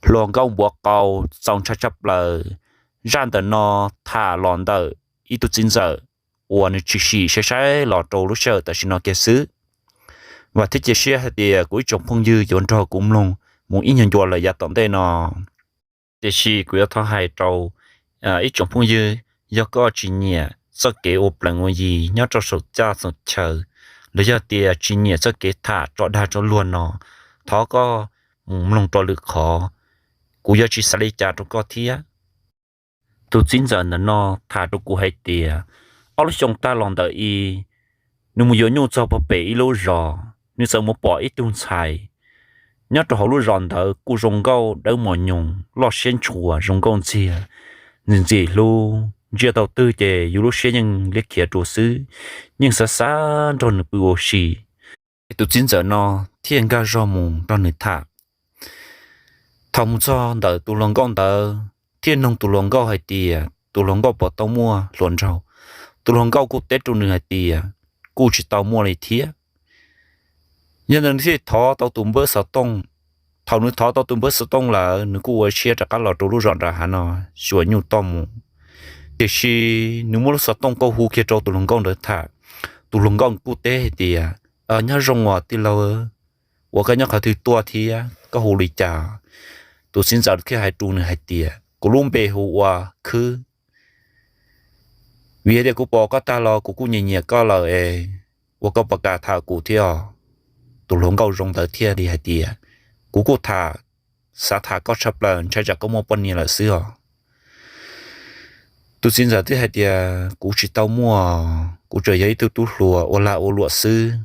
hluas nkauj npuav qau txaus ntshai tshaj plaws. Zaj ntawm no tham los ntawm ib tug txiv ntxawm uas nws tshwm sim saib saib los rau lub sij hawm tam sim no kiag xwb. Vam thiab cia siab hais tias kuv ib tsoom phooj ywg yuav nrog kuv mloog mus ib nyuag ncua lawm yav tom ntej no. Tiam sis kuv yuav thov hais rau ib tsoom phooj ywg, yog koj tsis nyiam txoj kev ua plees ua yi nyob rau saum caj txoos chaw, los yog tias tsis nyiam txoj kev tham tso dag tso luag no, thov koj mus mloog rau lwm qhov, kuv yuav tsis xav li cas rau koj thiab. Tus txiv ntxawm ntawm no tham rau kuv hais tias, ob lub xyoo tag los ntawm i, nws mus yuav nyuj txog pem ib lub zos, nws txawm mus pom ib tug ntxhais nyob rau hauv lub zos ntawd kuj zoo nkauj dawb mos nyoos loj siab ntshua zoo nkauj ntxiag, ntxim ntxim hlub, ntsia tau twg ces yus lub siab yeej liab khiav rua xwb, yeej xav xav nrog nws pw ua si. Tus txiv ntxawm no thiaj nkag zog mus nrog nws tham. Thaum mus txog ntawm tus hluas nkauj ntawd thiaj noog tus hluas nkauj hais tias tus hluas nkauj puas tau muaj hluas nraug. Tus hluas nkauj kuj teb rau nws hais tias kuj tsis tau muaj li thiab. Yog ntawd nws thiaj thov tau tus npawb xov tooj. Thaum nws thov tau tus npawb xov tooj lawm nws kuj ua siab rov qab los rau lub zos nram hav no xyuas nyuj toj mus. Tiam sis nws muab lub xov tooj coj hu kiag rau tus hluas nkauj ntawd tham. Tus hluas nkauj kuj teb hais tias, nyob zoo os tij laug, ua koj nyob qhov twg tuaj thiab koj hu li cas? Tus txiv ntxawm thiaj hais rau nws hais tias kuv lub npe hu ua Khwb. Vim tias kuv pom koj tag los kuv kuj nyiam nyiam koj lawm es ua koj puas kam tham kuv thiab os? Tus hluas nkauj zoo ntawd thiaj li hais tias kuv kuj tham, xav tham koj tshaj plaws, ntshai tsam koj muaj poj niam lawm xwb os. Tus txiv ntxawm thiaj hais tias kuv tsis tau muaj, kuv tsuas yog ib tug tub hluas ua lag ua luam xwb,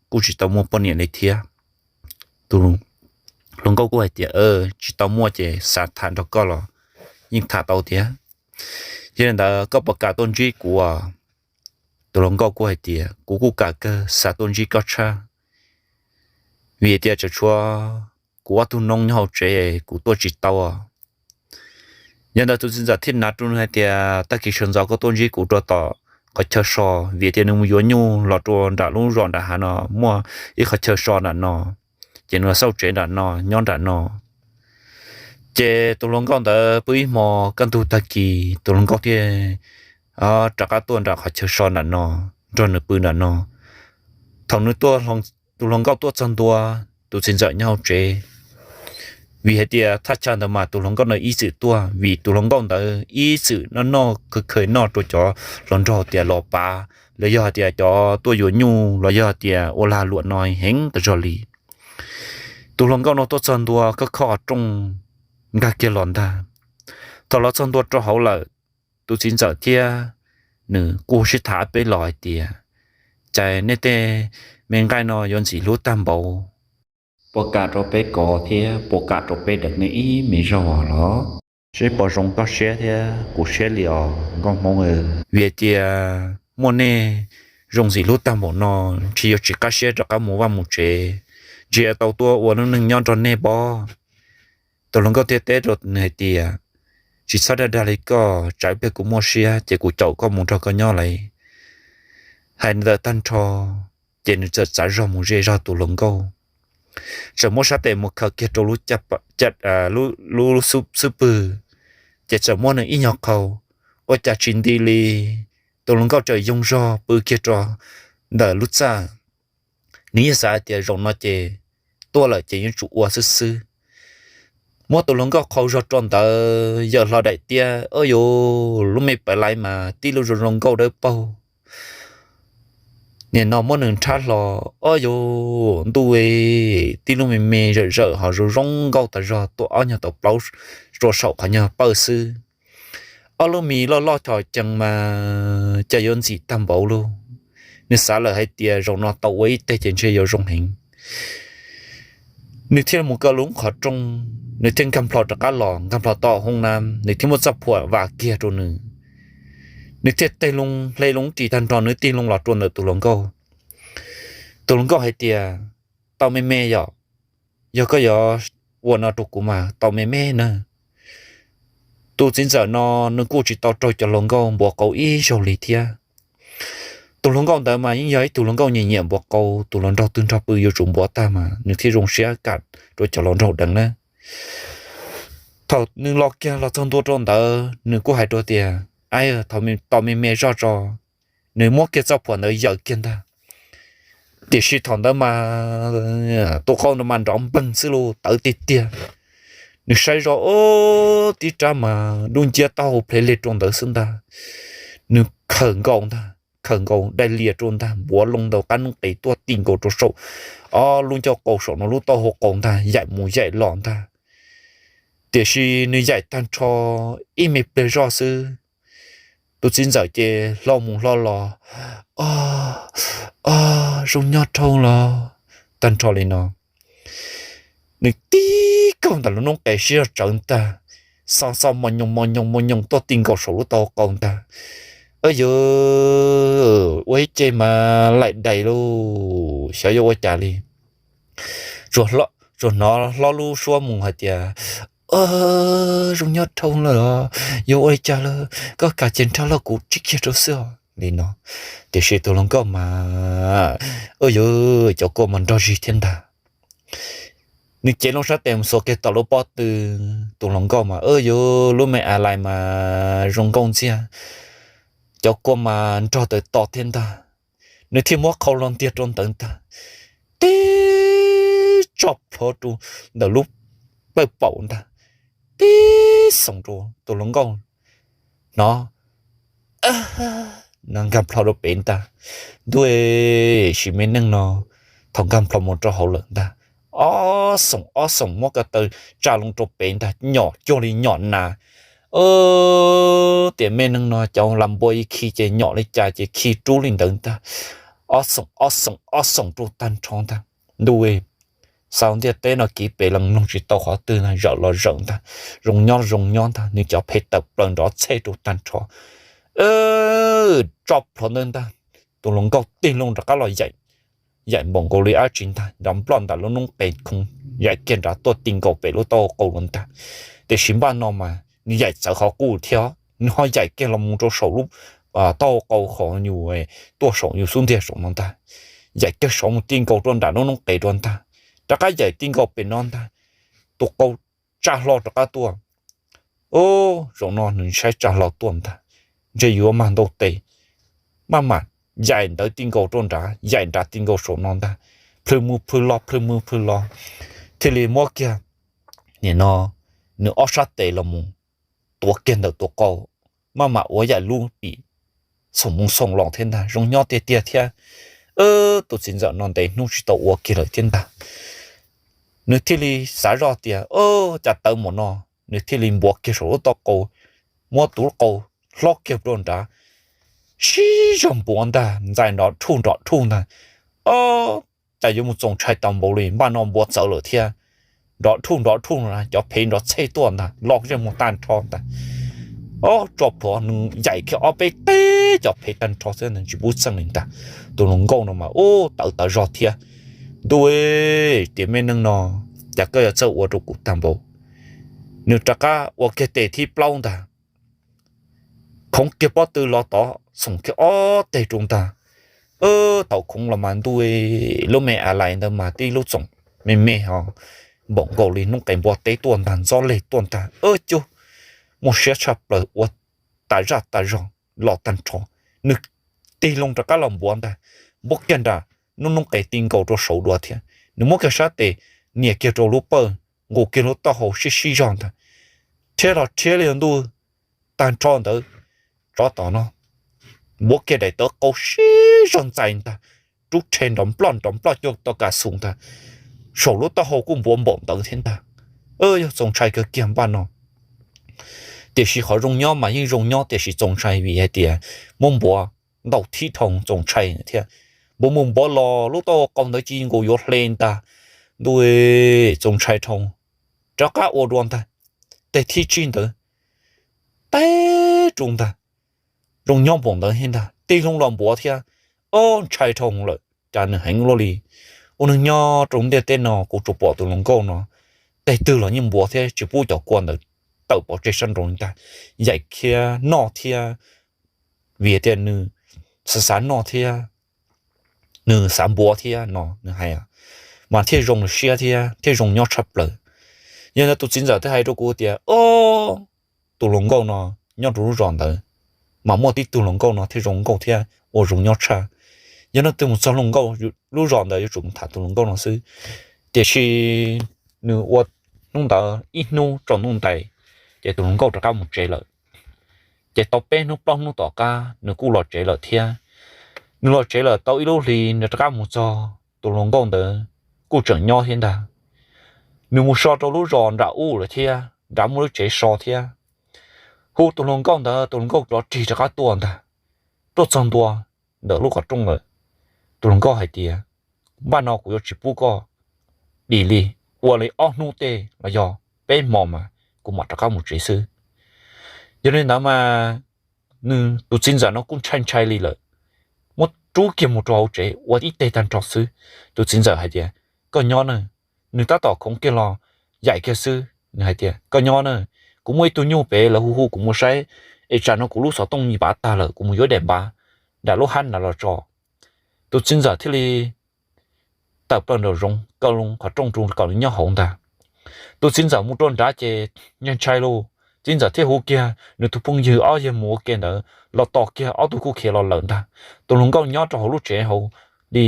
kuj tsis tau muaj poj niam li thiab. Tus hluas nkauj kuj hais tias tsis tau muaj ces xav tham nrog koj los yeej tham tau thiab. Yog li ntawd koj puas kam tuaj ntsib kuv? Tus hluas nkauj kuj hais tias kuv kuj kam kawg, xav tuaj ntsib koj tshaj, vim tias tseem tshuav kuv ob tug noob nyob hauv tsev kuv tuaj tsis tau. Yog ntawd tus txiv ntxawm thiaj hais rau nws hais tias tag kis sawv ntxov koj tuaj ntsib kuv rau tom qhov chaw so, vim tias nws mus yuav nyuj los rau nram lub zos nram hav no muaj ib qhov chaw so nram no, ces nws los xauj tsev nram no nyob nram no. Ces tus hluas nkauj ntawd pw ib hmo, kaj ntug tag kis tus hluas nkauj thiaj rov qab tuaj nram qhov chaw so nram no nrog nws pw nram no. Thaum nws, tus hluas nkauj tuaj txog ntua, tus txiv ntxawm nyob hauv tsev. Vim hais tias thaj chaw ntawd mas tus hluas nkauj ntawd ib txwm tuaj, vim tus hluas nkauj ntawd ib txwm noj noj khwv khwv noj rau cov hluas nraug tias los pav los yog hais tias cov tuaj yuav nyuj los yog hais tias ua lag luam no heev tas zog li. Tus hluas nkauj no tuaj txog ntua khoj khoj qhov rooj, nkag kiag los ntag. Thaum los txog ntua rau hauv lawm, tus txiv ntxawm thiab nws kuj sib tham ob peb los hais tias, cas nej tej me nqaij no yuav ntxim hlub tag npaum, puas kam rau peb kov thiab puas kam rau peb deev nej ib me zaug los? Seb puas zoo koj siab thiab kuv siab li os nkauj Hmoob. Vim tias muaj nej zoo ntxim hlub tag npaum no, ntshe yuav tsis qab siab rov qab mus vaj mus tsev, ntshe yuav tau tuaj ua lub neej nyob nrog nej pob. Tus hluas nkauj thiaj teb rau nws hais tias, tsis txhob dag dag li koj, tsam ib pliag kuv muaj siab ces kuv caum koj mus nrog koj nyob lawm. Hais ntawd tag nrho, ces nws txawm txav zog mus ze zog tus hluas nkauj, txawm muab sab tes mus khaws kiag rau lub xub pwg, ces txawm muab nws ib nyuag qhau, ua cas tsis nti li. Tus hluas nkauj txawm yoo zog pw kiag rau ntawm lub txaj. Nws yeej xav hais tias zaum no ces tuaj lawm ces yuav tsum ua xwb xwb. Muab tus hluas nkauj qhau zog rau ntawd, yawm hlo daim tiab, ob yuv, lub me pawv laiv mas tib lub zoo zoo nkauj dawb paug. Nim no muab nws nrhab hlo, ob yuv, ntuj, tib lub me me zawm zawm ho zoo zoo nkauj tas zog tuaj ob nyuag tau plaub rau saum qhov nyuag pawj xwb. Ob lub mis loj loj chom cees mas cas yuav ntxim tag npaum li. Nws xav lawm hais tias zaum no tau ua ib teg ces ntshe yuav zoo heev. Nws thiaj mus kaw lub qhov rooj, nws thiaj nkag nplho rov qab los, nkag nplho tom hoob nab, nws thiaj muab txoj phuam vam kiag rau nws. Nws thiaj tig loo hle loo ris tag nrho, nws tig loo los rau ntawm tus hluas nkauj. Tus hluas nkauj hais tias, tau me me yom, yog koj yuav ua no rau kuv mas tau me me na. Tus txiv ntxawm no nws kuj tsis tau raug cov hluas nkauj npuav qau ib zaug li thiab. Tus hluas nkauj ntawd mas yeej yog ib tug hluas nkauj nyiam nyiam npuav qau, tus hluas nraug twg nrog pw yuav tsum npuav tag mas nws thiaj zoo siab kam rau cov hluas nraug deev na. Thaum nws los kiag los txog ntua rau ntawd nws kuj hais rau tias, Aib, tos me me zoj tso. Nws muab kiag txoj phuam ntawd yaws kiag ntag. Tiam sis thaum ntawd mas tus qau ntawd mas nrov npeeg xwb lauj, tawv tiag tiag. Nws saib zoj, o, tib rab mas dub nciab taub hau plhe leg rau ntawd xwb ntag. Nws khawm nkaus ntag, khawm nkaus dai lias rau ntag, npuav loo ntawm qab noob qes tuaj ti nkaus rau saum, o, lub ncauj qau saum no lub taub hau qau ntag, yaim mus yaim los ntag. Tiam sis nws yaim tag nrho ib me pliag zoj xwb, tus txiv ntxawm ces hlo mus hlo los, o, o, zoo nyob dhau los, tag nrho li no. Nws tib kaug ntawm lub noob qes sib zog tsawv ntag, xo xo mos nyoos mos nyoos mos nyoos tuaj ti nkaus saum lub taub hau qau ntag. Au yawv, ua ib ce mas laim dais lauj, xyov yuav ua cas li. Tsuas hnov hlob lub suab mus hais tias, Zoo nyob dhau lawm, yuav ua li cas lawm, koj kam ces nrhab hlo kuv tsib kiag rau xwb os, li no. Tiam sis tus hluas nkauj mas, au yawv, cov kua mas nrog zig thiab ntag. Nws cev loo sab tes mus xuas kiag tom lub pob tw, tus hluas nkauj mas, au yawv, lub me a lais mas zoo nkauj ntxiag, cov kua mas nrog tawm to thiab ntag. Nws thiaj muab qhau hlo ntiag rau ntawd ntag, tib tso plhuav rau ntawm lub pawj paum ntag, tib xoom rau tus hluas nkauj no, no nkag plho rau pem ntag. Ntuj, sim me neej no, thaum nkag plho mus rau hauv lawm ntag, ob xoom ob xoom muab ko taw tsa loo rau pem ntag, nyom cuag li nyom nas. Tiam me neej no cov lam npua ib khi ces nyom li cas ces khi rub li ntawd ntag, ob xoom ob xoom ob xoom rau tag nrho ntag. Ntuj, xaus ntiaj teb no kiv pes lees mloog tsis tau qhov twg ntag, zawm los zawm ntag, zoo nyob zoo nyob ntag, nws cov phev tawm plaws nrov txhej rau tag nrho. Tso plhuav ntawd ntag, tus hluas nkauj tig loo rov qab los yaim, yaim npaum nkaus li dab tsi ntag, nrov nploj nram lub noob qes khoov, yaim kiag nrad tuaj ti nkaus pem lub taub hau qau los ntag. Tiam sis npaj no mas nws yaim txawv qhov qub thiab, nws ho yaim kiag los mus rau saum lub taub hau qau qhov yus tuaj saum yus xub ntiag saum no ntag, yaim kiag saud mus ti nkaus rau nram lub noob qes rau ntag, rov qab yaim ti nkaus pem no ntag, tus qau tsa hlo rov qab tuaj. Ub, zaum no nws saib tsa hlo tuaj ntag, ntshe yuav mag ntau tes, maj mam yaim ntawd ti nkaus rau nrad, yaim nrad ti nkaus saum no ntag, plhws mus plhws los plhws mus plhws los, thiaj li muab kiag, nim no, nws ob sab tes los mus tuav kiag ntawm tus qau, maj mam ua yaim lub pim xoom mus xoom los thiab ntag, zoo nyob tiag tiag thiab. Tus txiv ntxawm no ntev hnub tsis tau ua kiag lawm thiab ntag. Nws thiaj li xav zoj tias, Ub, cas tawv mus no. Nws thiaj li npuav kiag saum lub taub qau, muab tus qau hlob kiag rau nrad, sib zog npuav ntag, ntxais nrov thuj nrov thuj ntag. Ub, cas yuav mus txaus ntshai tau npaum li, npaj no npuav txawv lawm thiab. Nrov thuj nrov thuj, cov phev nrov txhej tuaj ntag, los zej mus tag nrho ntag. Ub, tso plhuav nws yaim kiag ob peb teg cov phev tag nrho xwb ntag, tsis pub txeej li ntag. Tus hluas nkauj no mas ub tawv tawv zog thiab. Ntuj, tiam me neej no, cas koj yuav txawj ua rau kuv tag npaum. Nws rov qab ua kiag tes thib plaub ntag, khoov kiag pob tw los tod xoom kiag ob teg rau ntag. Thaum khoov los mas ntuj, lub me a lais ntawd mas tib lub txoom me me ho npaum nkaus li noob qes npua teb tuaj ntag, ntxob leg tuaj ntag. Ub, cub, muaj siab tshaj plaws ua tas zaj tas zog los tag nrho. Nws tig loo rov qab los npuav ntag, npuav kiag nram noob noob qes ti nkaus rau saud dua thiab. Nws muab kiag sab tes nias kiag rau lub pawj, nqus kiag lub taub hau sib sib zog ntag, rhiab los rhiab li ntuj tag nrho ntawd. Tsov tom no, npuav kiag daim tawv qau sib zog ntxais ntag, rub rhe nrov nploj nrov nploj cuag tau kas xus ntag, saum lub taub hau kuj npuav npaum ntawd thiab ntag. Yog txaus ntshai kawg kiag npaj no. Tiam sis qhov zoo nyob mas yeej zoo nyob, tiam sis txaus ntshai vim hais tias muab npuav ntau thib dhau txaus ntshai thiab. Npuav mus npuav los lub taub hau qau ntawd cia li nkaus yuav hle ntag. Ntuj, txaus ntshai dhau. Rov qab ua dua ntag, teg thib tsib ntawd, teb rau ntag, zoo nyob npaum ntawd thiab ntag, tig loo los npuav thiab. Ob, ntshai dhau lawm, cas nws heev luaj li. Ua neeg nyob rau ntiaj teb no kuv tsuas pom tus hluas nkauj no, teg twg los yeej npuav thiab tsis pub cov kua ntawd tawm pov tseg sab nraud li ntag, yaim thiab noj thiab. Vim tias nws xav xav noj thiab, nws xav npuav thiab no nws hais, mas thiaj zoo siab thiab thiaj zoo nyob tshaj plaws. Yog ntawd tus txiv ntxawm thiaj hais rau kuv tias, o, tus hluas nkauj no nyob rau lub zos ntawd mas muaj tib tug hluas nkauj no thiaj zoo nkauj thiab ua zoo nyob tshaj. Yog no twg mus txog lub zos ntawd yuav tsum tham tus hluas nkauj no xwb. Tiam sis nws ua hnub ntawd ib hnub tsaus ntuj nti, ces tus hluas nkauj rov qab mus tsev lawm. Ces tau peb hnub plaub hnub tom qab nws kuj los tsev lawm thiab. Nws los tsev lawm tau ib lub hlis nws rov qab mus txog, tus hluas nkauj ntawd kuj tseem nyob thiab ntag. Nws mus so rau lub zos nram ub lawm thiab, nram muaj lub tsev so thiab. Hu tus hluas nkauj ntawd, tus hluas nkauj rov rig rov qab tuaj ntag. Tuaj txog ntua ntawm lub qhov rooj lawm, tus hluas nkauj hais tias, npaj no kuv yuav tsis pub koj dim li, ua li ob hnub tej los yog peb hmo mas kuv mam rov qab mus tsev xwb. Yog li ntawd mas nws tus txiv ntxawm no kuj ntshai ntshai li lawm, muab rub kiag mus rau hauv tsev ua ib teg tag nrho xwb. Tus txiv ntxawm hais tias, koj nyob na. Nws tab tom khoov kiag los yaim kiag xwb, nws hais tias, koj nyob na, kuv muaj ib tug nyuj pem, lawv hu hu kuv mus saib, es tsam no kuv lub xov tooj nyiaj pav tag lawm, kuv mus yuav daim npav nram lub hab nram los tso. Tus txiv ntxawm thiaj li tawm plaws nraum zoov kaw loo qhov rooj rau kom nws nyob hauv ntag. Tus txiv ntxawm mus rau nrad ces ntshai ntshai lauj, txiv ntxawm thiaj hu kiag nws tus phooj ywg ob yawg mus ua ke ntawd los tos kiag, ob tug kuj khiav los lawm ntag. Tus hluas nkauj nyob rau hauv lub tsev hauv li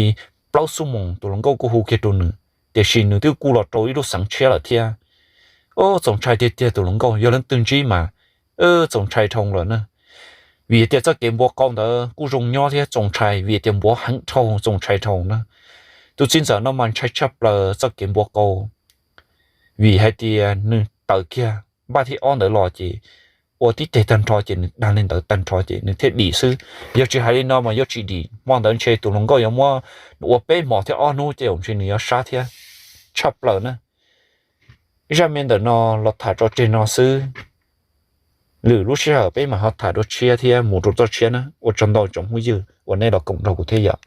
plaub xuab moos, tus hluas nkauj kuj hu kiag rau nws, tiam sis nws twb kuj los rau ib lub xeev tshiab lawm thiab. Txaus ntshai tiag tiag tus hluas nkauj, yog leej twg ntsib mas txaus ntshai dhau lawm na. Vim tias txoj kev npuav qau ntawd kuj zoo nyob thiab txaus ntshai, vim tias npuav heev dhau txaus ntshai dhau na. Tus txiv ntxawm no mas ntshai tshaj plaws txoj kev npuav qau, vim hais tias nws tawm kiag npaj thib ob ntawd los ces ua tib teg tag nrho ces nws dag li ntawd tag nrho ces nws thiaj dim xwb. Yog tsis hais li no mas yuav tsis dim, hmo ntawd ntshe tus hluas nkauj yuav muab nws ua peb hmos thiab ob hnub ces ntshe nws yuav sab thiab. Tshaj plaws na. Zaj me ntawm no los tham tso tseg no xwb, lwm lub sij hawm peb mam ho tham dua tshiab thiab mus rau txoj tshiab na. Ua tsaug ntau tsoom phooj ywg uas nej los koom nrog kuv thiab yom.